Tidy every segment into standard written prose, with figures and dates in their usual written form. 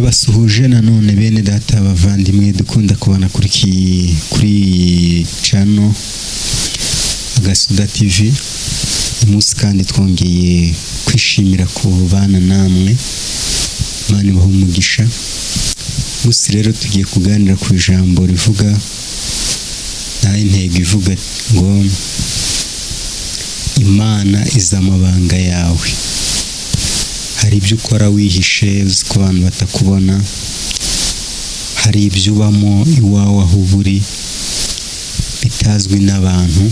Turabasuhuje nanone bene data bavandimwe dukunda kubana kuri channel Agasuda TV. Umunsi kandi twongeye kwishimira kubana namwe, Imana ibahe umugisha. Umunsi rero tugiye kuganira ku ijambo rivuga nta intego ivuga ngo Imana izi amabanga yawe. Hari ibyo ukora wihishe uzi ko abantu batakubona, hari ibyo ubamo iwawe aho uba uri bitazwi n'abantu,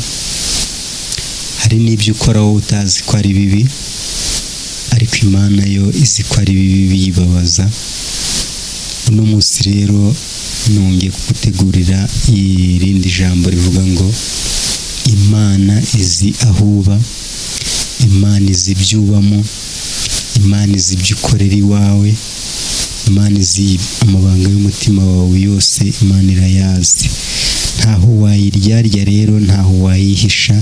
hari n'ibyo ukora wowe utazi ko ari bibi, ariko Imana yo izi ko ari bibi biyibabaza. Uno munsi rero nongeye kugutegurira irindi jambo rivuga ngo Imana izi aho uba, Imana izi ibyo ubamo, Imana izi ibyo ukorera iwawe, Imana izi amabanga y'umutima wawe yose, Imana irayazi. Ntaho wayiryarya rero, ntaho wayihisha,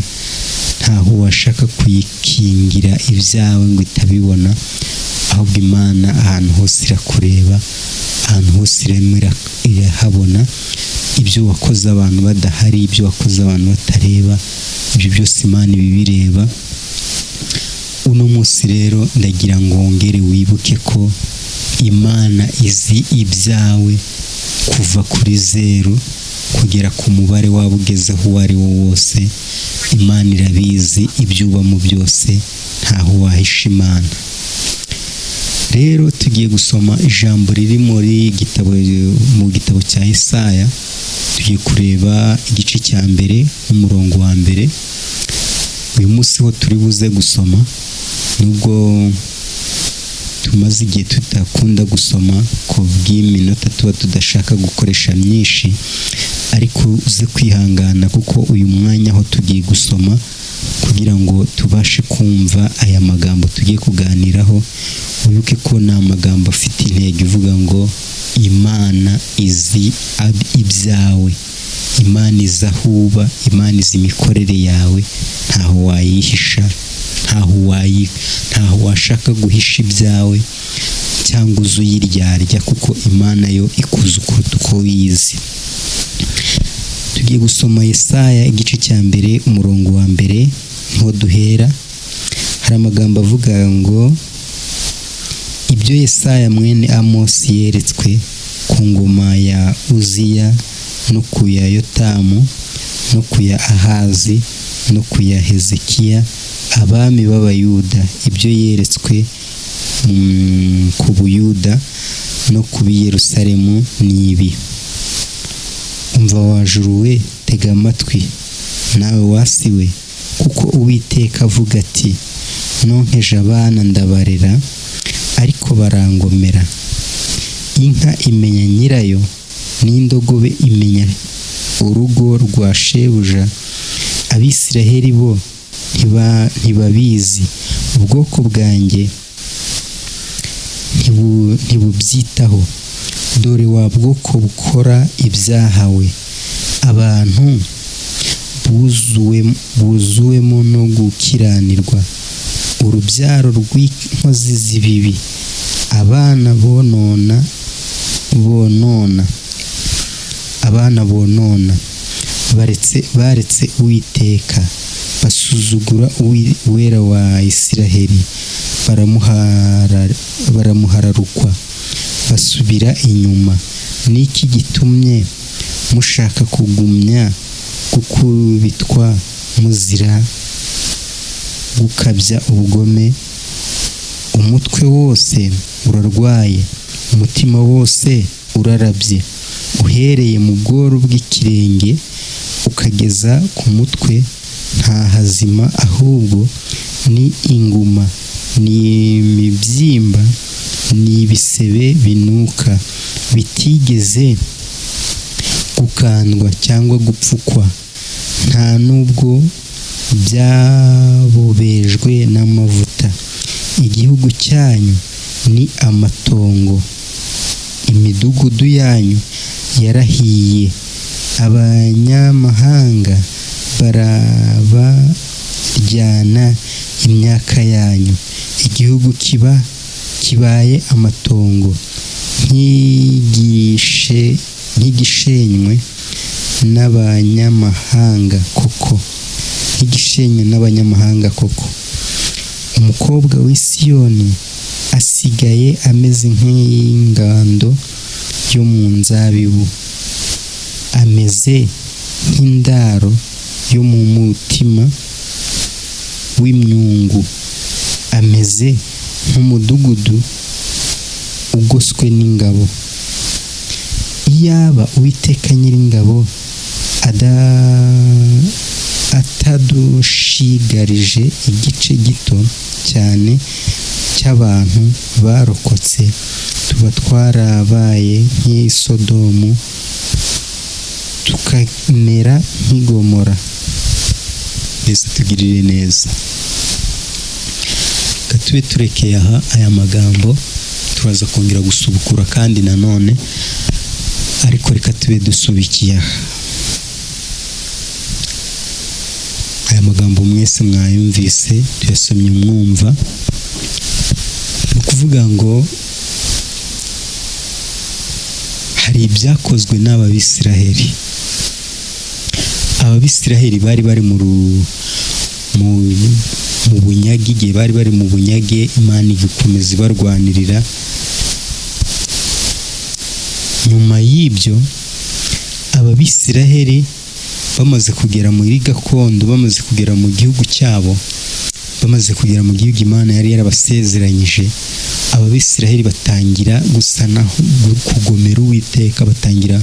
ntaho washaka kuyikingira ibyawe ngo itabibona, ahubwo Imana ahantu hose irakureba, ahantu hose irimo irahabona. Ibyo wakoze abantu badahari, ibyo wakoze abantu batareba, ibyo byose Imana ibibireba. Uno munsi rero ndagira ngo wongere wibuke ko Imana izi ibyawe kuva kuri zeru kugera ku mubare waba ugezeho uwo ari wo wose. Imana irabizi ibyo ubamo byose, ntaho wahisha Imana. Rero tugiye gusoma ijambo riri muri gitabo mu gitabo cya Yesaya, tugiye kureba igice cya mbere n'umurongo wa mbere. Uyu munsi ho turi buze gusoma, nubwo tumaze igihe tudakunda gusoma ku bw'iminota tuba tudashaka gukoresha myinshi, ariko uze kwihangana kuko uyu mwanya aho tugiye gusoma kugira ngo tubashe kumva aya magambo tugiye kuganiraho. Wibuke ko ni amagambo afite intego ivuga ngo Imana izi ibyawe, Imana izi aho uba, Imana izi imikorere yawe, ntaho wayihisha, ntaho washaka guhisha ibyawe cyangwa uze uyiryarya, kuko Imana yo ikuzi kuruta uko wiyizi. Tugiye gusoma Yesaya igice cya mbere umurongo wa mbere, niho duhera. Hari amagambo avuga ngo ibyo Yesaya mwene Amosi yeretswe ku ngoma ya Uziya no ku ya Yotamu no ku ya Ahazi no ku ya Hezekiya abami b'Abayuda, ibyo yeretswe ku Buyuda no ku b'i Yerusalemu ni ibi. Umva wa juru we, tega amatwi, nawe wa si we, kuko Uwiteka avuga ati nonkeje abana ndabarera, ariko barangomera. Inka imenya nyirayo, n'indogobe imenya urugo rwa shebuja, Abisiraheli bo ntibabizi, ubwoko bwanjye ntibubyitaho. Dore wa bwoko bukora ibyaha we, abantu buzuwemo no gukiranirwa, urubyaro rw'inkozi z'ibibi, abana bonona bonona, abana bonona, baretse Uwiteka, basuzugura Uwera wa Isiraheli, baramuhararukwa, basubira inyuma. Niki gitumye mushaka kugumya gukubitwa muzira gukabya ubugome? Umutwe wose urarwaye, umutima wose urarabye, uhereye mu bworo bw'ikirenge ukageza ku mutwe nta hazima, ahubwo ni inguma, ni imibyimba, ni ibisebe binuka, bitigeze gukandwa cyangwa gupfukwa, nta nubwo byabobejwe n'amavuta. Igihugu cyanyu ni amatongo, imidugudu yanyu yarahiye, abanyamahanga barabaryana imyaka yanyu, igihugu kiba kibaye amatongo. nk'igishenywe n'abanyamahanga koko, nk'igishenywe n'abanyamahanga koko. Umukobwa w'i Siyoni asigaye ameze nk'ingando yo mu nzabibu, ameze nk'indaro yo mu mutima w'imyungu, ameze nk'umudugudu ugoswe n'ingabo. Iyaba Uwiteka Nyiringabo atadushigarije igice gito cyane cy'abantu barokotse, tuba twarabaye nk'i Sodomu, tukamera nk'i Gomora. Yesu atugirire neza. Reka tube turekeye aha aya magambo, turaza kongera gusubukura kandi nanone, ariko reka tube dusubikiye aha. Aya magambo mwese mwayumvise, tuyasomye mwumva. Ni ukuvuga ngo hari ibyakozwe n'aba Bisiraheli. Aba Bisiraheli bari bari mu bunyage, igihe bari bari mu bunyage Imana igakomeza ibarwanirira. Nyuma y'ibyo aba Bisiraheli bamaze kugera muri gakondo, bamaze kugera mu gihugu cyabo, bamaze kugera mu gihugu Imana yari yarabasezeranyije, aba Bisiraheli batangira gusa naho kugomera Uwiteka, batangira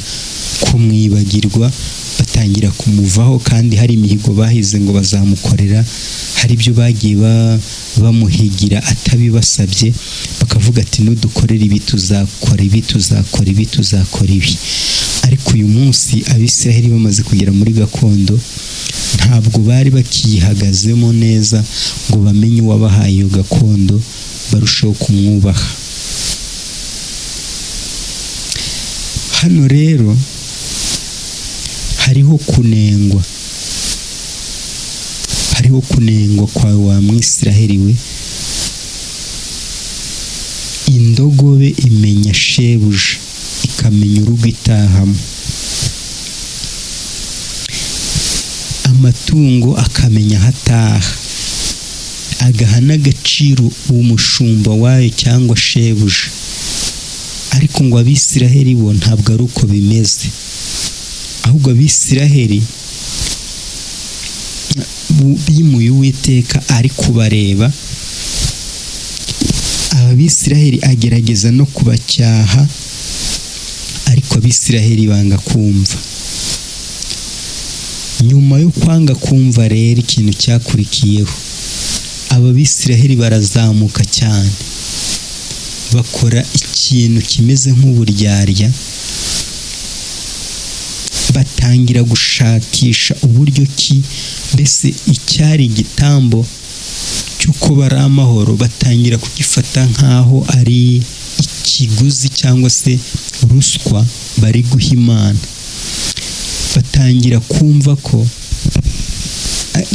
kumwibagirwa, batangira kumuvaho, kandi hari imihigo bahize ngo bazamukorera, hari ibyo bagiye bamuhigira atabibasabye, bakavuga ati nudukorera ibi tuzakora ibi, tuzakora ibi, tuzakora ibi. Ariko uyu munsi Abisiraheli bamaze kugera muri gakondo, ntabwo bari bakiyihagazemo neza ngo bamenye uwabahaye iyo gakondo, barusheho kumwubaha. Hano rero hariho kunengwa, hariho kunengwa kwawe wa Mwisiraheli we. Indogobe imenya shebuja, ikamenya urugo itahamo. Amatungo akamenya aho ataha, agaha n'agaciro umushumba wayo cyangwa shebuja. Ariko ngo Abisiraheli bo ntabwo ari uko bimeze, ahubwo Abisiraheli bimuye Uwiteka ari kubareba. Abisiraheli agerageza no kubacyaha, ariko Abisiraheli banga kumva. Nyuma yo kwanga kumva rero, ikintu cyakurikiyeho, aba Bisiraheli barazamuka cyane, bakora ikintu kimeze nk'uburyarya, batangira gushakisha uburyo ki mbese icyari igitambo cy'uko bari amahoro batangira kugifata nk'aho ari ikiguzi cyangwa se ruswa bari guha Imana. Batangira kumva ko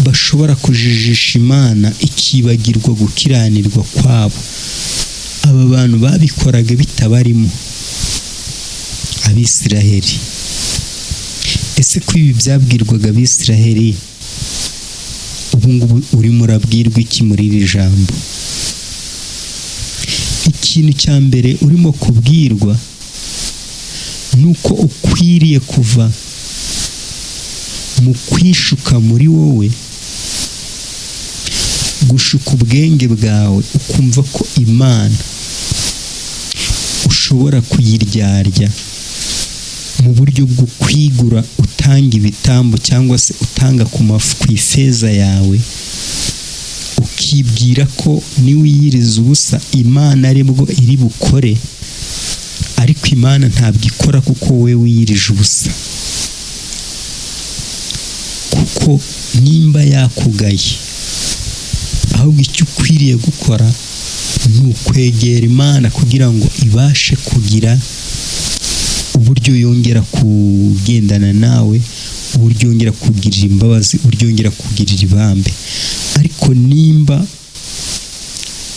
bashobora kujijisha Imana ikibagirwa gukiranirwa kwabo. Aba bantu babikoraga bitabarimo, Abisiraheli. Ese ko ibi byabwirwaga Abisiraheli, ubu ngubu urimo urabwirwa iki muri iri jambo? Ikintu cya mbere urimo kubwirwa ni uko ukwiriye kuva mu kwishuka muri wowe, gushuka ubwenge bwawe, ukumva ko Imana ushobora kuyiryarya mu buryo bwo kwigura, utanga ibitambo cyangwa se utanga ku ifeza yawe, ukibwira ko niwiyiriza ubusa Imana aribwo iri bukore. Ariko Imana ntabwo ikora kuko wowe wiyirije ubusa, kuko nimba yakugaye, ahubwo icyo ukwiriye gukora ni ukwegera Imana kugira ngo ibashe kugira uburyo yongera kugendana nawe, uburyo yongera kugirira imbabazi, uburyo yongera kugirira ibambe. Ariko nimba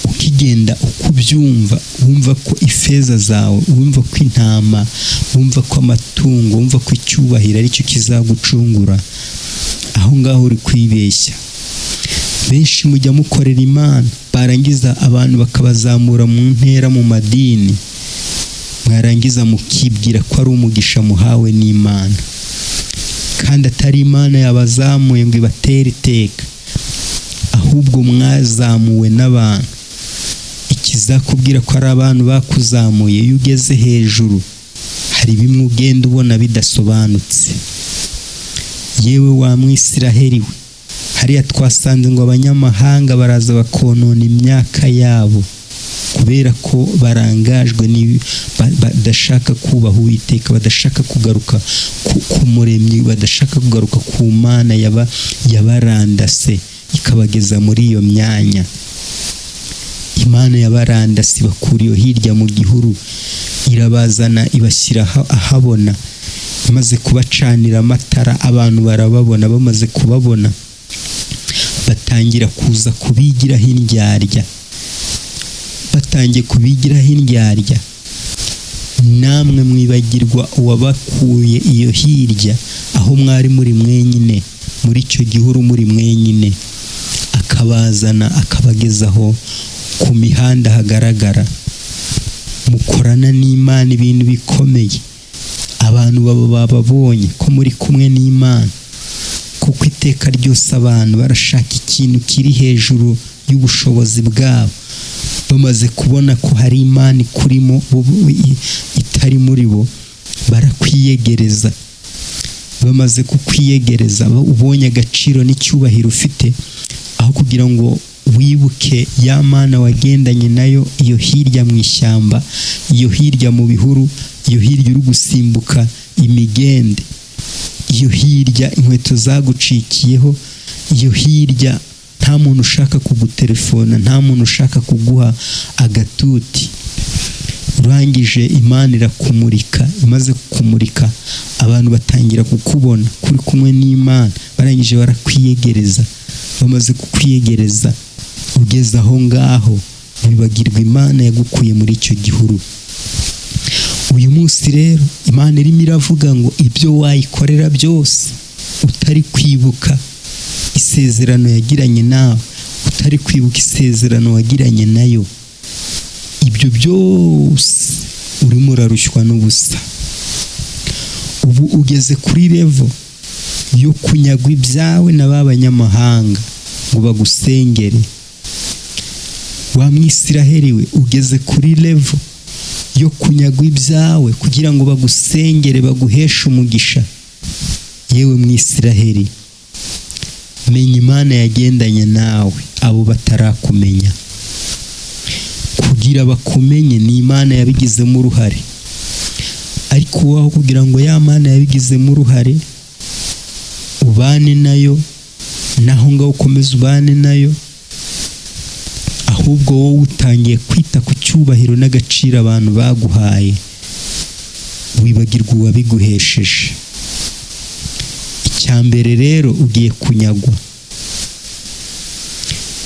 ukigira Bigenda uko ubyumva, wumva ko ifeza zawe, wumva ko intama, wumva ko amatungo, wumva ko icyubahiro aricyo kizagucungura, aho ngaho uri kwibeshya. Benshi mujya mukorera Imana, barangiza abantu bakabazamura mu ntera mu madini, mwarangiza mukibwira ko ari umugisha muhawe n'Imana, kandi atari Imana yabazamuye ngo ibatere iteka, ahubwo mwazamuwe n'abantu. Ikizakubwira ko ari abantu bakuzamuye, iyo ugeze hejuru hari bimwe ugenda ubona bidasobanutse. Yewe wa Mwisiraheli we, hariya twasanze ngo abanyamahanga baraza bakonona imyaka yabo kubera ko barangajwe, badashaka kubaha Uwiteka, badashaka kugaruka ku Muremyi, badashaka kugaruka ku Mana yabarandase ikabageza muri iyo myanya. Imana yabarandase ibakura iyo hirya mu gihuru, irabazana ibashyira ahabona, imaze kubacanira amatara abantu barababona. Bamaze kubabona batangira kuza kubigiraho indyarya, batangiye kubigiraho indyarya, namwe mwibagirwa uwabakuye iyo hirya aho mwari muri mwenyine, muri icyo gihuru muri mwenyine, akabazana akabagezaho ku mihanda hagaragara. Mukorana n'Imana ibintu bikomeye, abantu baba bababonye ko muri kumwe n'Imana, kuko iteka ryose abantu barashaka ikintu kiri hejuru y'ubushobozi bwabo. Bamaze kubona ko hari Imana ikurimo itari muri bo, barakwiyegereza. Bamaze kukwiyegereza, ubonye agaciro n'icyubahiro ufite, aho kugira ngo wibuke ya Mana wagendanye nayo iyo hirya mu ishyamba, iyo hirya mu bihuru, iyo hirya uri gusimbuka imigende, iyo hirya inkweto zagucikiyeho, iyo hirya nta muntu ushaka kugutelefona, nta muntu ushaka kuguha agatuti. Urangije Imana irakumurika, imaze kukumurika abantu batangira kukubona kuri kumwe n'Imana, barangije barakwiyegereza. Bamaze kukwiyegereza ugeze aho ngaho wibagirwa Imana yagukuye muri icyo gihuru. Uyu munsi rero Imana irimo iravuga ngo ibyo wayikorera byose utari kwibuka isezerano yagiranye nawe, utari kwibuka isezerano wagiranye nayo, ibyo byose urimo urarushywa n'ubusa. Ubu ugeze kuri level yo kunyagwa ibyawe na ba banyamahanga ngo bagusengere. Wa Mwisiraheli we, ugeze kuri level yo kunyagwa ibyawe kugira ngo bagusengere, baguheshe umugisha. Yewe Mwisiraheli, menya Imana yagendanye nawe abo batarakumenya. Kugira bakumenye ni Imana yabigizemo uruhare, ariko wowe kugira ngo ya Mana yabigizemo uruhare ubane nayo, naho ngaho ukomeze ubane nayo, ahubwo wowe utangiye kwita ku cyubahiro n'agaciro abantu baguhaye, wibagirwa uwabiguhesheje. Icya mbere rero ugiye kunyagwa,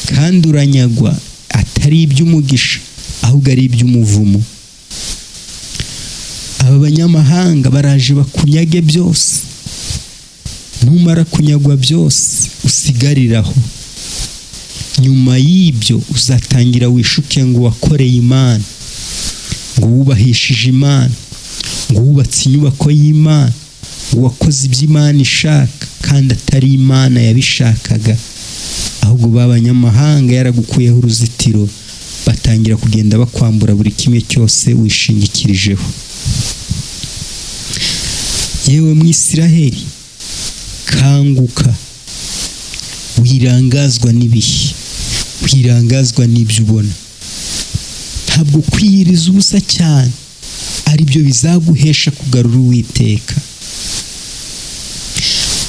kandi uranyagwa atari iby'umugisha ahubwo ari iby'umuvumo. Aba banyamahanga baraje bakunyage byose, numara kunyagwa byose usigariraho. Nyuma y'ibyo uzatangira wishuke ngo wakoreye Imana, ngo wubahishije Imana, ngo wubatse inyubako y'Imana, ngo wakoze ibyo Imana ishaka, kandi atari Imana yabishakaga, ahubwo b'abanyamahanga yaragukuyeho uruzitiro, batangira kugenda bakwambura buri kimwe cyose wishingikirijeho. Yewe Mwisiraheli, kanguka, wirangazwa n'ibihe, wirangazwa n'ibyo ubona. Ntabwo kwiyiriza ubusa cyane aribyo bizaguhesha kugarura Uwiteka,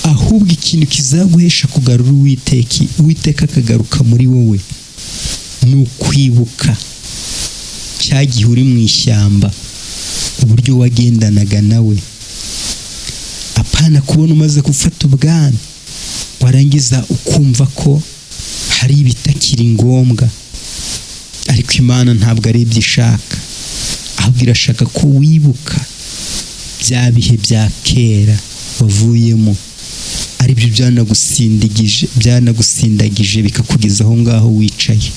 ahubwo ikintu kizaguhesha kugarura Uwiteka, Uwiteka akagaruka muri wowe, ni ukwibuka cya gihe uri mu ishyamba, uburyo wagendanaga nawe. Apana kubona umaze gufata ubwami warangiza ukumva ko hari ibitakiri ngombwa. Ariko Imana ntabwo ari ibyo ishaka, ahubwo irashaka ko wibuka bya bihe bya kera wavuyemo, aribyo byanagusindagije bikakugeza aho ngaho wicaye.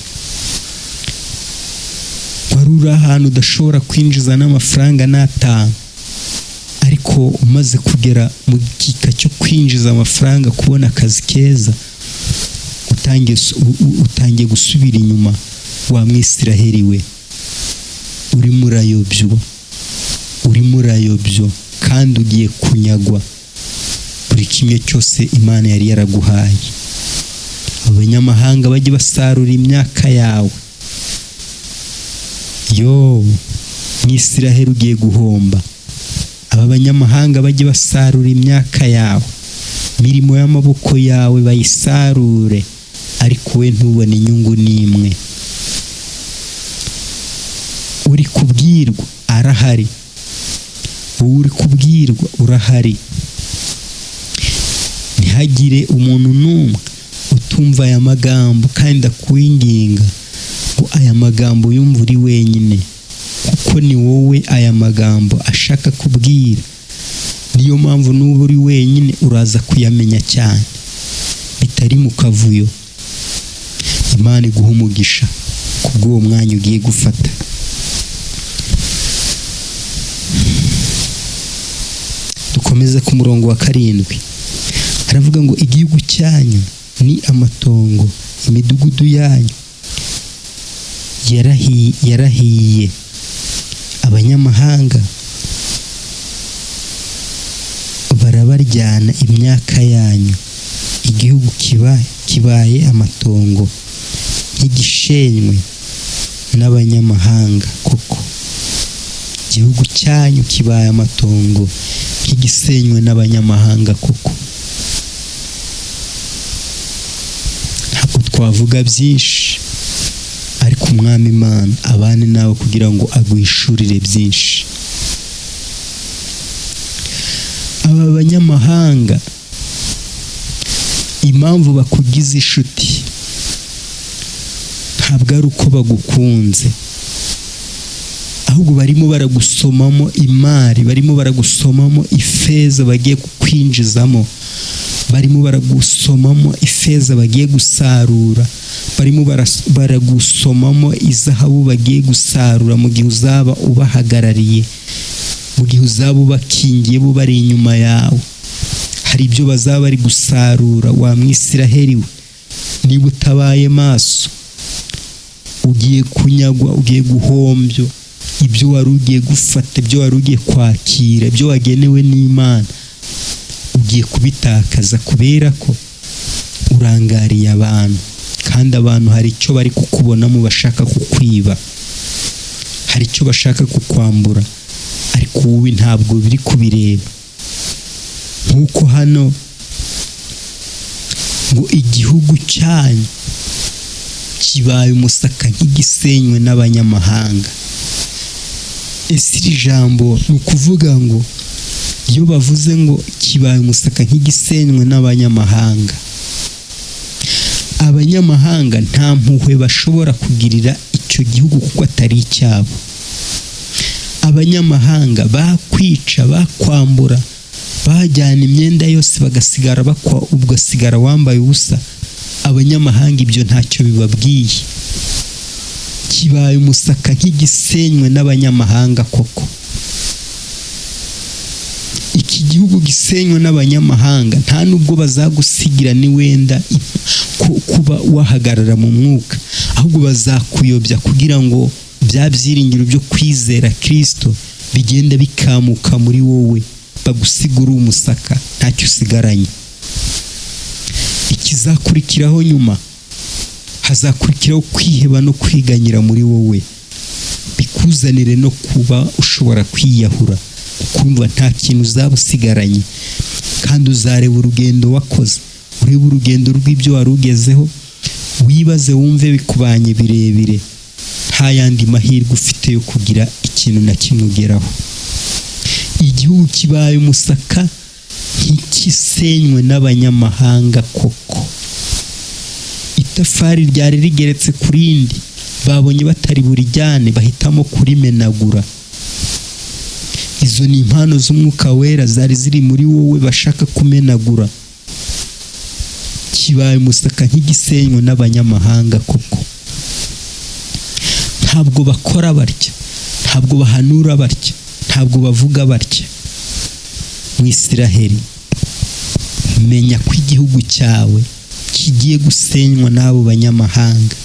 Wari uri ahantu udashobora kwinjiza n'amafaranga n'atanu, ariko umaze kugera mu gika cyo kwinjiza amafaranga, kubona akazi keza, utangiye gusubira inyuma. Wa Mwisiraheli we, urimo urayobywa, urimo urayobywa, kandi ugiye kunyagwa buri kimwe cyose Imana yari yaraguhaye. Abanyamahanga bajye basarura imyaka yawe. Yo Mwisiraheli, ugiye guhomba. Aba banyamahanga bajye basarura imyaka yawe, imirimo y'amaboko yawe bayisarure, ariko we ntubone inyungu n'imwe. Uri kubwirwa arahari, wowe uri kubwirwa urahari. Ntihagire umuntu n'umwe utumva aya magambo, kandi akwinginga ngo aya magambo yumve uri wenyine, kuko ni wowe aya magambo ashaka kubwira. Niyo mpamvu n'uba uri wenyine uraza kuyamenya cyane, bitari mu kavuyo. Imana iguha umugisha kubw'uwo mwanya ugiye gufata. Dukomeze ku murongo wa 7. Aravuga ngo igihugu cyanyu ni amatongo, imidugudu yanyu yarahiye, abanyamahanga barabaryana imyaka yanyu, igihugu kibaye amatongo nk'igishenywe n'abanyamahanga koko. Igihugu cyanyu kibaye amatongo nk'igisenywe n'abanyamahanga koko. Ntabwo twavuga byinshi, ariko Umwami Imana abane nawe kugira ngo aguhishurire byinshi. Aba banyamahanga impamvu bakugize inshuti ntabwo ari uko bagukunze, ahubwo barimo baragusomamo imari, barimo baragusomamo ifeza bagiye kukwinjizamo, barimo baragusomamo ifeza bagiye gusarura, barimo baragusomamo izahabu bagiye gusarura mu gihe uzaba ubahagarariye, mu gihe uzaba ubakingiye bo bari inyuma yawe. Hari ibyo bazaba bari gusarura. Wa Mwisiraheli we, niba utabaye maso ugiye kunyagwa, ugiye guhombya ibyo wari ugiye gufata, ibyo wari ugiye kwakira, ibyo wagenewe n'Imana ugiye kubitakaza, kubera ko urangariye abantu. Kandi abantu hari icyo bari kukubonamo bashaka kukwiba, hari icyo bashaka kukwambura, ariko wowe ntabwo biri kubireba. Nk'uko hano ngo igihugu cyanyu kibaye umusaka nk'igisenywe n'abanyamahanga. Ese iri jambo ni ukuvuga ngo iyo bavuze ngo kibaye umusaka nk'igisenywe n'abanyamahanga, abanyamahanga nta mpuhwe bashobora kugirira icyo gihugu kuko atari icyabo. Abanyamahanga bakwica, bakwambura, bajyana imyenda yose bagasigara ugasigara wambaye ubusa. Abanyamahanga ibyo ntacyo bibabwiye. Kibaye umusaka nk'igisenywe n'abanyamahanga koko. Iki gihugu gisenywe n'abanyamahanga nta nubwo bazagusigira ni wenda kuba wahagarara mu mwuka, ahubwo bazakuyobya kugira ngo bya byiringiro byo kwizera Kristo bigenda bikamuka muri wowe, bagusigura umusaka ntacyo usigaranye. Ikizakurikiraho nyuma hazakurikiraho kwiheba no kwiganyira muri wowe, bikuzanire no kuba ushobora kwiyahura, ukumva nta kintu uzaba usigaranye. Kandi uzareba urugendo wakoze, urebe urugendo rw'ibyo wari ugezeho, wibaze wumve bikubanye birebire, nta yandi mahirwe ufite yo kugira ikintu na kimwe ugeraho. Igihugu kibaye umusaka nk'ikisenywe n'abanyamahanga koko. Itafari ryari rigeretse ku rindi Babonye batari burijyane, bahitamo kurimenagura. Izo ni impano z'Umwuka Wera zari ziri muri wowe bashaka kumenagura. Kibaye umusaka nk'igisenywa n'abanyamahanga koko. Ntabwo bakora batya, ntabwo bahanura batya, ntabwo bavuga batya. Mu Isiraheli, menya ko igihugu cyawe kigiye gusenywa n'abo banyamahanga,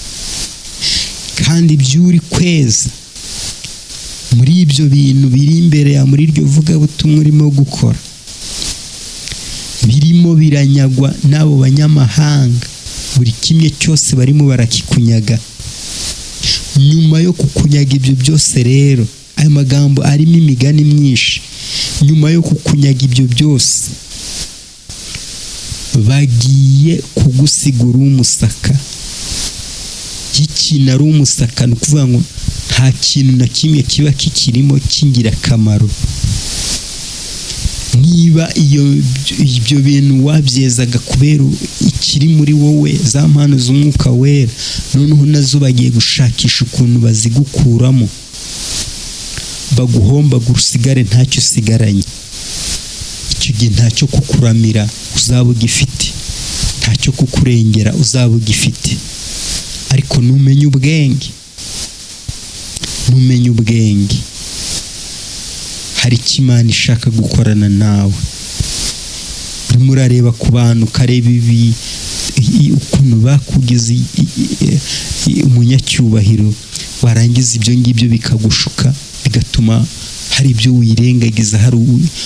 kandi ibyo uri kweza muri ibyo bintu biri imbere ya muri iryo vugabutumwa urimo gukora birimo biranyagwa n'abo banyamahanga. Buri kimwe cyose barimo barakikunyaga. Nyuma yo kukunyaga ibyo byose rero, ayo magambo arimo imigani myinshi. Nyuma yo kukunyaga ibyo byose, bagiye kugusigura umusaka. Ikintu ari umusaka, ni ukuvuga ngo nta kintu na kimwe kiba kikirimo cy'ingirakamaro. Niba iyo ibyo bintu wabyezaga kubera ikiri muri wowe, za mpano z'Umwuka Wera, noneho nazo bagiye gushakisha ukuntu bazigukuramo, baguhombaga, usigare ntacyo usigaranye. Icyo gihe ntacyo kukuramira uzaba ugifite, ntacyo kukurengera uzaba ugifite. Ariko numenya ubwenge, numenya ubwenge, hari icyo Imana ishaka gukorana nawe. Urimo urareba ku bantu, ukareba ibi, ukuntu bakugize umunyacyubahiro, warangiza ibyo ngibyo bikagushuka, bigatuma hari ibyo wirengagiza,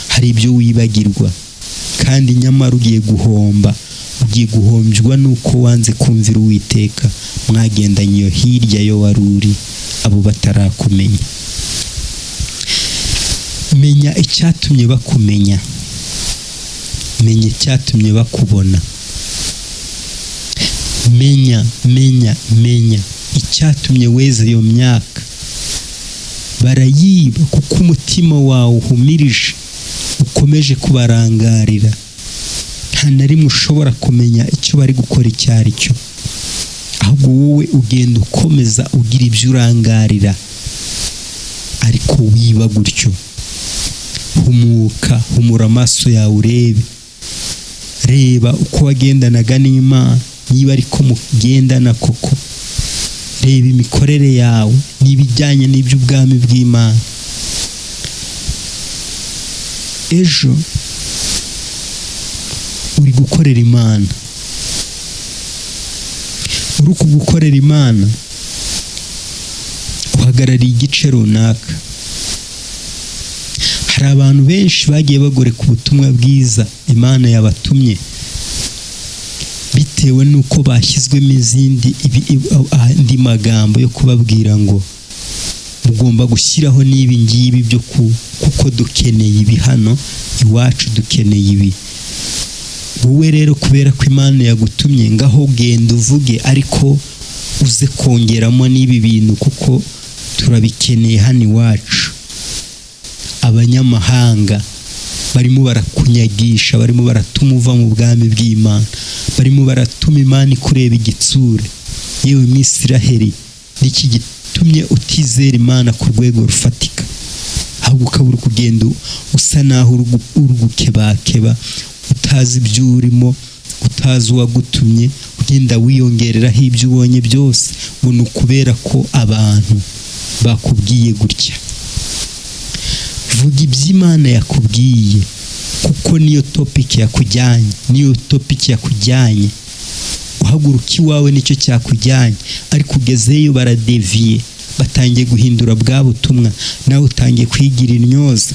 hari ibyo wibagirwa, kandi nyamara ugiye guhomba, ugiye guhombywa nuko wanze kumvira Uwiteka. Mwagendanye iyo hirya yo wari uri, abo batarakumenya. Menya icyatumye bakumenya, menya icyatumye bakubona, menya, menya, menya icyatumye weza iyo myaka. Barayiba kuko umutima wawe uhumirije, ukomeje kubarangarira. Nta na rimwe ushobora kumenya icyo bari gukora icyo ari cyo, ahubwo wowe ugenda ukomeza ugira ibyo urangarira, ariko wiba gutyo. Humuka, humura amaso yawe urebe, reba uko wagendanaga n'Imana, niba ariko mugendana koko. Reba imikorere yawe n'ibijyanye n'iby'ubwami bw'Imana. Ejo uri gukorera Imana, uri gukorera Imana uhagarariye igice runaka. Hari abantu benshi bagiye bagoreka ubutumwa bwiza Imana yabatumye bitewe n'uko bashyizwemo izindi andi magambo yo kubabwira ngo mugomba gushyiraho n'ibi ngibi byo kuko dukeneye ibi hano iwacu, dukeneye ibi. Wowe rero kubera ko Imana yagutumye, ngaho genda uvuge, ariko uze kongeramo n'ibi bintu kuko turabikeneye hano iwacu. Abanyamahanga barimo barakunyagisha, barimo baratuma uva mu bwami bw'Imana, barimo baratuma Imana ikureba igitsure. Yewe Mwisiraheli, niki gitumye utizera Imana ku rwego rufatika, ahubwo ukaba uri kugenda usa naho uri gukebakeba, utazi ibyo urimo, utazi uwagutumye, ugenda wiyongereraho ibyo ubonye byose, ngo ni ukubera ko abantu bakubwiye gutya. Vuga ibyo Imana yakubwiye, kuko niyo topic yakujyanye, niyo topic yakujyanye. Uhaguruka iwawe nicyo cyakujyanye, ariko ugezeyo baradeviye, batangiye guhindura bwa butumwa, nawe utangiye kwigira intyoza,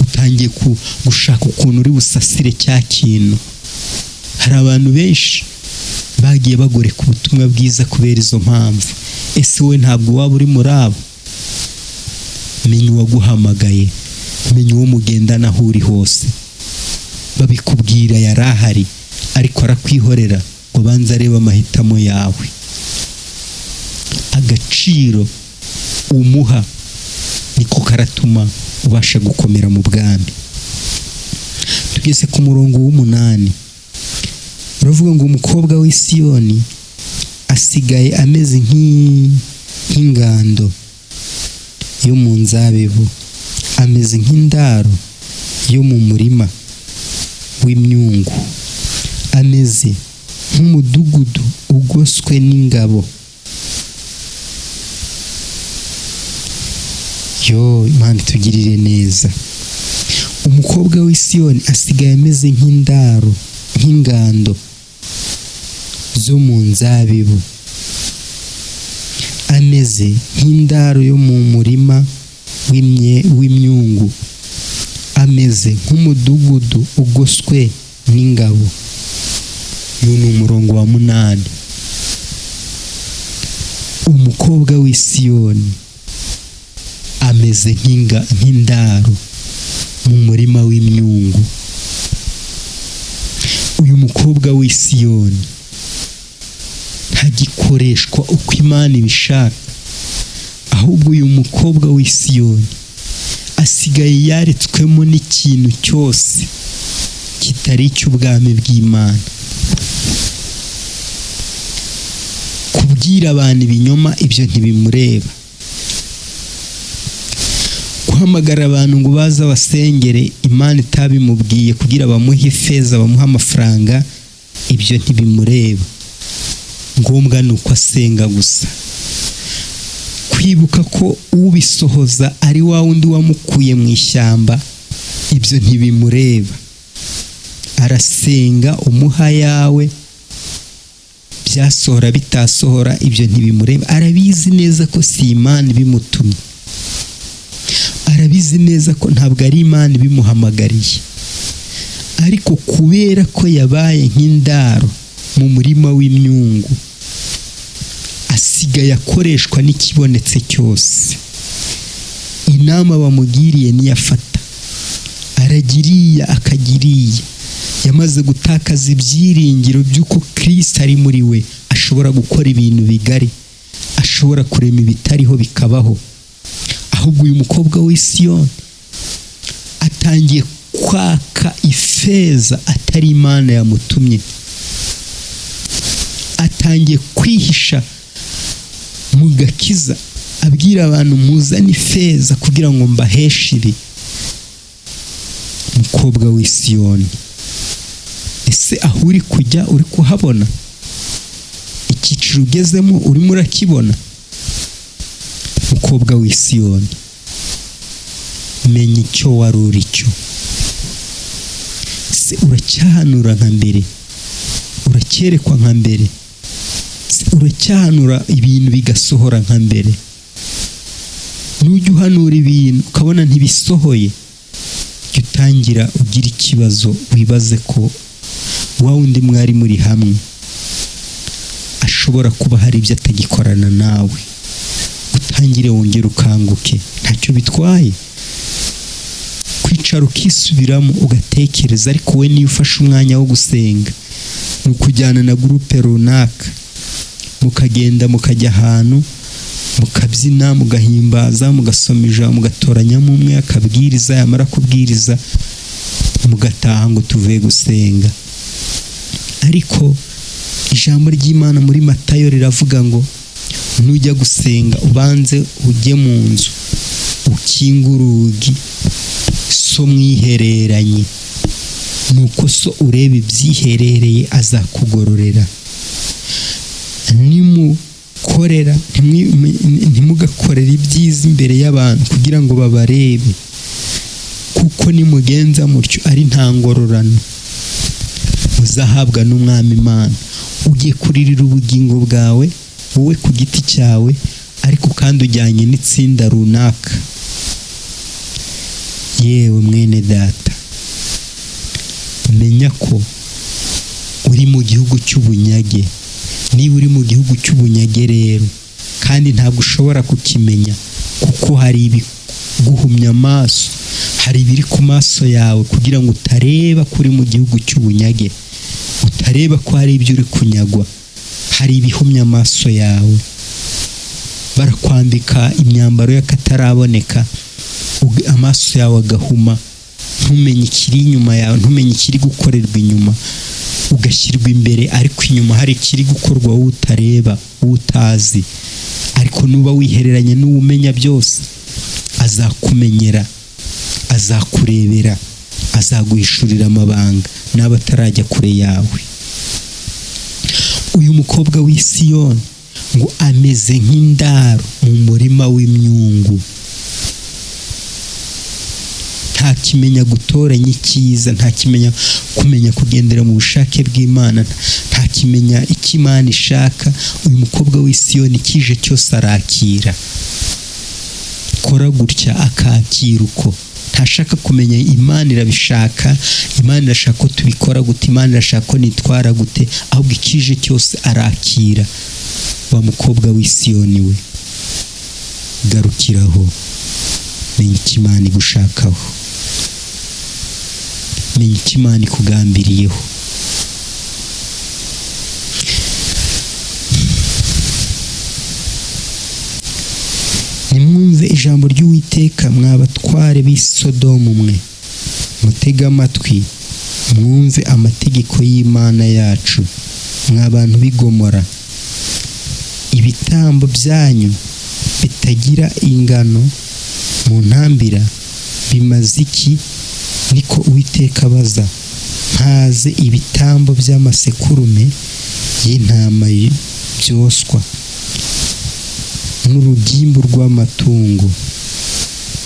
utangiye gushaka ukuntu uri busasire cya kintu. Hari abantu benshi bagiye bagoreka ubutumwa bwiza kubera izo mpamvu. Ese wowe ntabwo waba uri muri abo? Menya uwaguhamagaye, menya uwo mugendana aho uri hose. Babikubwira yari ahari, ariko arakwihorera ngo banze arebe amahitamo yawe. Agaciro umuha niko karatuma ubasha gukomera mu bwami. Tugeze ku murongo w'umunani, uravuga ngo umukobwa w'i Siyoni asigaye ameze nk'ingando yo mu nzabibu, ameze nk'indaro yo mu murima w'imyungu, ameze nk'umudugudu ugoswe n'ingabo. Yo, Imana itugirire neza. Umukobwa w'i Siyoni asigaye ameze nk'indaro, nk'ingando zo mu nzabibu, ameze nk'indaro yo mu murima w'imyungu, ameze nk'umudugudu ugoswe n'ingabo. Uyu ni umurongo wa 8. Umukobwa w'i Siyoni ameze nk'indaro mu murima w'imyungu. Uyu mukobwa w'i Siyoni ntagikoreshwa uko Imana ibishaka, ahubwo uyu mukobwa w'i Siyoni asigaye yaretswemo n'ikintu cyose kitari icy'ubwami bw'Imana. Kubwira abantu ibinyoma ibyo ntibimureba, guhamagara abantu ngo baze basengere Imana itabimubwiye kugira bamuhe ifeza, bamuhe amafaranga, ibyo ntibimureba. Ngombwa ni uko asenga gusa. Kwibuka ko ubisohoza ari wa wundi wamukuye mu ishyamba, ibyo ntibimureba. Arasenga umuha yawe, byasohora bitasohora ibyo ntibimureba. Arabizi neza ko si Imana ibimutumye, arabizi neza ko ntabwo ari Imana ibimuhamagariye, ariko kubera ko yabaye nk'indaro mu murima w'imyungu, asigaye akoreshwa n'ikibonetse cyose. Inama bamugiriye niyafata, aragiriya akagiriya. Yamaze gutakaza ibyiringiro by'uko Kristo ari muri we, ashobora gukora ibintu bigari, ashobora kurema ibitariho bikabaho. Ahubwo uyu mukobwa w'i Siyoni atangiye kwaka ifeza atari Imana yamutumye, atangiye kwihisha mu gakiza, abwira abantu muzane ifeza kugira ngo mbaheshe ibi. Mukobwa w'i Siyoni, ese aho uri kujya uri kuhabona? Icyiciro ugezemo urimo urakibona? Mukobwa w'i Siyoni, menya icyo wari uri cyo. Se uracyahanura nka mbere? Uracyerekwa nka mbere? Se uracyahanura ibintu bigasohora nka mbere? Nujya uhanura ibintu ukabona ntibisohoye, jya utangira ugira ikibazo, wibaze ko wa wundi mwari muri hamwe ashobora kuba hari ibyo atagikorana nawe. Utangire wongere ukanguke, ntacyo bitwaye kwicara ukisubiramo ugatekereza. Ariko we niyo ufashe umwanya wo gusenga, ni ukujyana na gurupe runaka, mukagenda mukajya ahantu mukabyina, mugahimbaza, mugasoma ijambo, mugatoranyamo umwe akabwiriza, yamara kubwiriza mugataha ngo tuvuye gusenga. Ariko ijambo ry'Imana muri Matayo riravuga ngo nujya gusenga ubanze ujye mu nzu, ukinge urugi, so mwihereranye, nuko so ureba ibyiherereye azakugororera. Nimukorera, ntimugakorere ibyiza imbere y'abantu kugira ngo babarebe, kuko nimugenza mutyo ari nta ngororano muzahabwa n'Umwami Imana. Ugiye kuririra ubugingo bwawe wowe ku giti cyawe, ariko kandi ujyanye n'itsinda runaka. Yewe mwene data, menya ko uri mu gihugu cy'ubunyage. Niba uri mu gihugu cy'ubunyage rero, kandi ntabwo ushobora kukimenya kuko hari ibiguhumya amaso, hari ibiri ku maso yawe kugira ngo utareba ko uri mu gihugu cy'ubunyage, utareba ko hari ibyo uri kunyagwa, hari ibihumya amaso yawe. Barakwambika imyambaro y'akataraboneka, amaso yawe agahuma, ntumenye ikiri inyuma yawe, ntumenye ikiri gukorerwa inyuma, ugashyirwa imbere ariko inyuma hari ikiri gukorwa wowe utareba, wowe utazi. Ariko nuba wihereranye n'uwumenya byose, azakumenyera, azakurebera, azaguhishurira amabanga n'aba atarajya kure yawe. Uyu mukobwa w'i Siyoni ngo ameze nk'indaro mu murima w'imyungu, ntakimenya gutoranya icyiza, ntakimenya kumenya kugendera mu bushake bw'Imana, ntakimenya icyo Imana ishaka. Uyu mukobwa w'i Siyoni kije cyose arakira, kora gutya akakira uko, ntashaka kumenya Imana irabishaka, Imana irashaka ko tubikora gute, Imana irashaka ko nitwara gute, ahubwo ikije cyose arakira. Wa mukobwa w'i Siyoni we, garukiraho, menya icyo Imana igushakaho, menya icyo Imana ikugambiriyeho. Nimwumve ijambo ry'Uwiteka mwa batware b'i Sodomu mwe, mutege amatwi mwumve amategeko y'Imana yacu, mwa bantu b'i Gomora. Ibitambo byanyu bitagira ingano mu ntambira bimaze iki? Niko Uwiteka abaza. Mpaze ibitambo by'amasekurume y'intama byoswa n'urugimbu rw'amatungo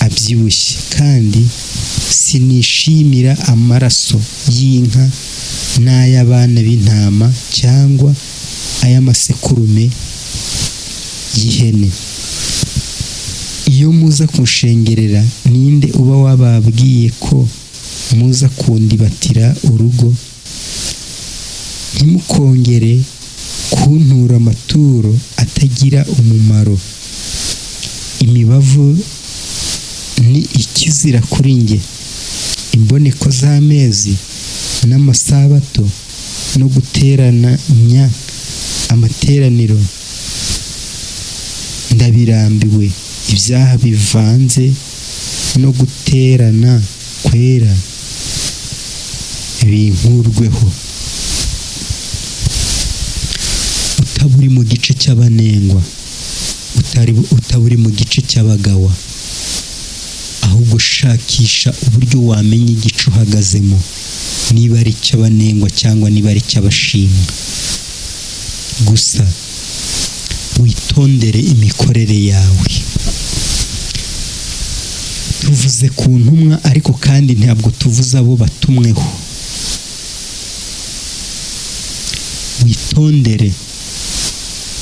abyibushye, kandi sinishimira amaraso y'inka n'ay'abana b'intama cyangwa ay'amasekurume y'ihene. Iyo muza kunshengerera, ninde uba wababwiye ko muza kundibatira urugo? Ntimukongere kuntura amaturo atagira umumaro. Imibavu ni ikizira kuri njye, imboneko z'amezi n'amasabato no guteranya amateraniro ndabirambiwe. Ibyaha bivanze no guterana kwera binkurweho. Utaba uri mu gice cy'abanengwa, utaba uri mu gice cy'abagawa, ahubwo shakisha uburyo wamenya igice uhagazemo, niba ari icy'abanengwa cyangwa niba ari icy'abashimwa. Gusa witondere imikorere yawe. Tuvuze ku ntumwa, ariko kandi ntabwo tuvuze abo batumweho. Witondere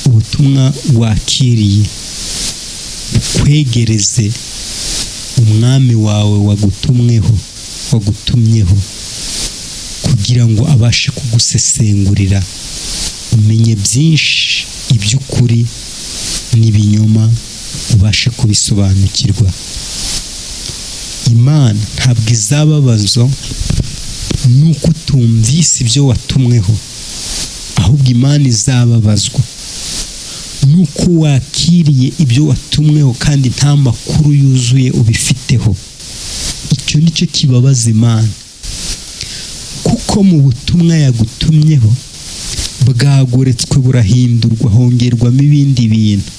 ubutumwa wakiriye, ukwegereze umwami wawe wagutumweho, wagutumyeho, kugira ngo abashe kugusesengurira, umenye byinshi iby'ukuri n'ibinyoma, ubashe kubisobanukirwa. Imana ntabwo izababazwa nuko utumvise ibyo watumweho, ahubwo Imana izababazwa nuko wakiriye ibyo watumweho kandi nta makuru yuzuye ubifiteho. Icyo nicyo kibabaza Imana, kuko mu butumwa yagutumyeho bwagoretswe, burahindurwa, hongerwamo ibindi bintu.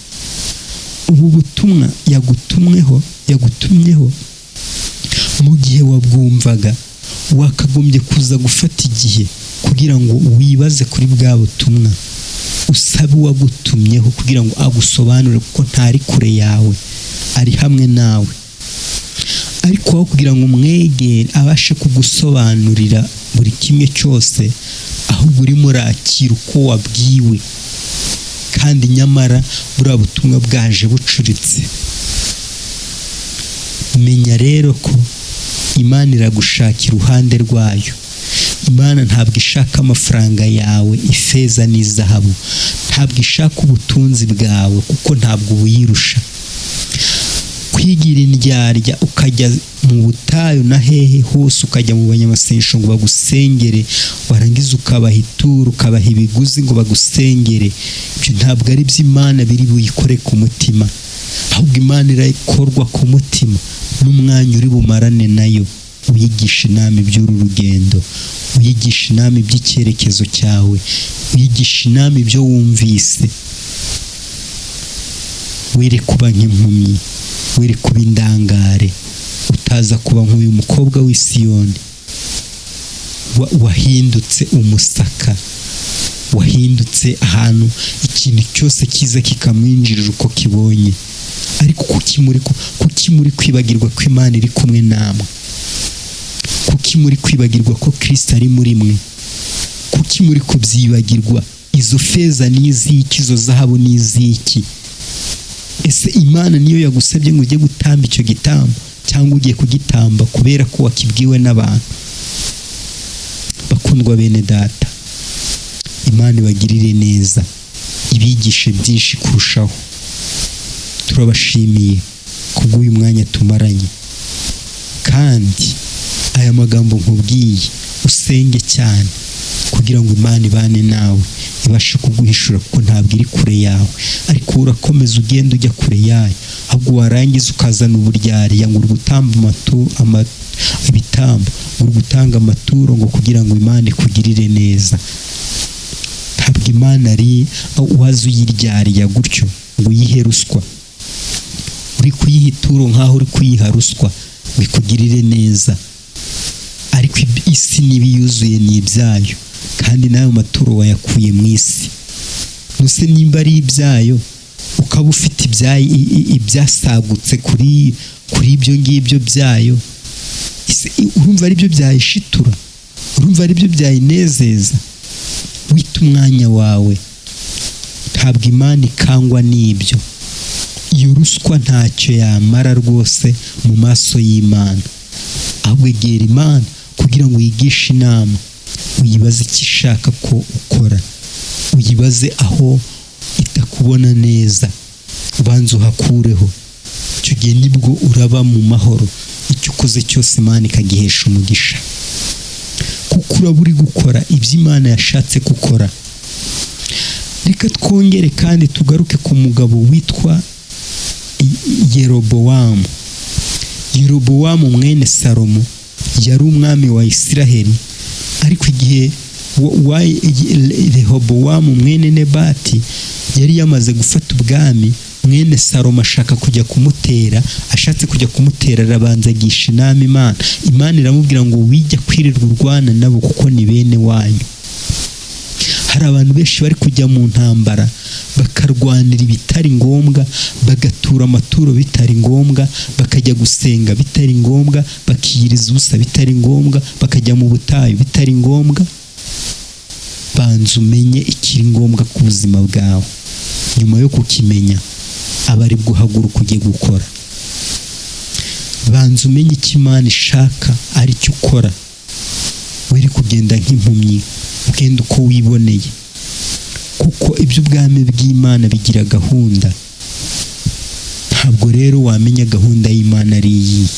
Ubu butumwa yagutumyeho mu gihe wabwumvaga, wakagombye kuza gufata igihe kugira ngo wibaze kuri bwa butumwa, usabe uwagutumyeho kugira ngo agusobanure, kuko ntari kure yawe, ari hamwe nawe. Ariko aho kugira ngo umwegere abashe kugusobanurira buri kimwe cyose, ahubwo urimo urakira uko wabwiwe, kandi nyamara buriya butumwa bwaje bucuritse. Menya rero ko Imana iragushaka iruhande rwayo. Imana ntabwo ishaka amafaranga yawe, ifeza n'izahabu, ntabwo ishaka ubutunzi bwawe, kuko ntabwo ubuyirusha. Kwigira indyarya ukajya mu butayu na hehe hose, ukajya mu banyamasengesho ngo bagusengere, warangiza ukabaha ituro, ukabaha ibiguzi ngo bagusengere, ibyo ntabwo ari by'Imana biri buyikore ku mutima, ahubwo Imana irakorwa ku mutima n'umwanya uri bumarane nayo. Uyigisha inama iby'uru rugendo, uyigisha inama iby'icyerekezo cyawe, uyigisha inama ibyo wumvise. Were kuba nk'impumyi, were kuba indangare, utaza kuba nk'uyu mukobwa w'i Siyoni wahindutse umusaka, wahindutse ahantu ikintu cyose kiza kikamwinjirira uko kibonye. Ariko kuki muri kwibagirwa ko Imana iri kumwe namwe? Kuki muri kwibagirwa ko Kristo ari muri mwe? Kuki muri kubyibagirwa? Izo feza ni iz'iki? Izo zahabu ni iz'iki? Ese Imana niyo yagusabye ngo ujye gutamba icyo gitambo, cyangwa ugiye kugitamba kubera ko wakibwiwe n'abantu? Bakundwa bene data, Imana ibagirire neza, ibigishe byinshi kurushaho. Turabashimiye kubw'uyu mwanya tumaranye, kandi aya magambo nkubwiye usenge cyane kugira ngo Imana ibane nawe, ibashe kuguhishura, kuko ntabwo iri kure yawe, ariko urakomeza ugenda ujya kure yayo, ahubwo warangiza ukazana uburyarya ngo uri gutamba ibitambo, uri gutanga amaturo ngo kugira ngo Imana ikugirire neza. Ntabwo Imana ari waza uyiryarya gutyo ngo uyihe ruswa. Uri kuyiha ituro nk'aho uri kuyiha ruswa ngo ikugirire neza, ariko isi n'ibiyuzuye ni ibyayo, kandi n'ayo maturo wayakuye mu isi. Nuse nimba ari ibyayo, ukaba ufite ibyasagutse kuri ibyo ngibyo byayo, urumva ari byo byayishitura? Urumva ari byo byayinezeza? Wita umwanya wawe. Ntabwo Imana ikangwa n'ibyo. Iyo ruswa ntacyo yamara rwose mu maso y'Imana. Ahubwo egera Imana kugira ngo uyigishe inama, uyibaze icyo ishaka ko ukora, uyibaze aho itakubona neza, ubanza uhakureho. Icyo gihe nibwo uraba mu mahoro, icyo ukoze cyose Imana ikagihesha umugisha, kuko uraba uri gukora ibyo Imana yashatse gukora. Reka twongere kandi tugaruke ku mugabo witwa Yerobowamu. Yerobowamu mwene Salomo yari umwami wa Isiraheli, ariko igihe Rehobowamu mwene Nebati yari yamaze gufata ubwami, mwene Salomo ashaka kujya kumutera. Ashatse kujya kumutera arabanza agisha inama Imana. Imana iramubwira ngo wijya kwirirwa urwana nabo kuko ni bene wanyu. Hari abantu benshi bari kujya mu ntambara bakarwanira ibitari ngombwa, bagatura amaturo bitari ngombwa, bakajya gusenga bitari ngombwa, bakiyiriza ubusa bitari ngombwa, bakajya mu butayu bitari ngombwa. Banza umenye ikiri ngombwa ku buzima bwawe, nyuma yo kukimenya aba ari bwo uhaguruka ujye gukora. Banza umenye icyo Imana ishaka ari cyo ukora, were kugenda nk'impumyi, ugenda uko wiboneye, kuko iby'ubwami bw'Imana bigira gahunda. Ntabwo rero wamenya gahunda y'Imana ari iyihe.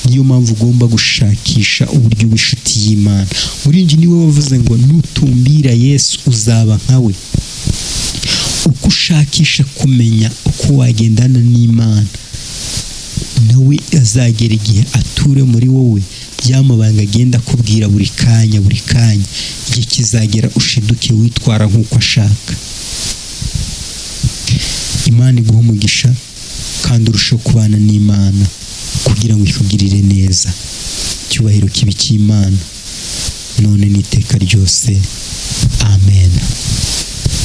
Niyo mpamvu ugomba gushakisha uburyo bw'inshuti y'Imana. Muringi niwe wavuze ngo nutumbira Yesu uzaba nkawe. Uko ushakisha kumenya uko wagendana n'Imana, nawe azagera igihe ature muri wowe, ya mabanga agenda akubwira buri kanya buri kanya. Igihe kizagera ushiduke witwara nk'uko ashaka. Imana iguhe umugisha kandi urusheho kubana n'Imana kugira ngo ikugirire neza. Icyubahiro kibe icy'Imana none n'iteka ryose. Amen.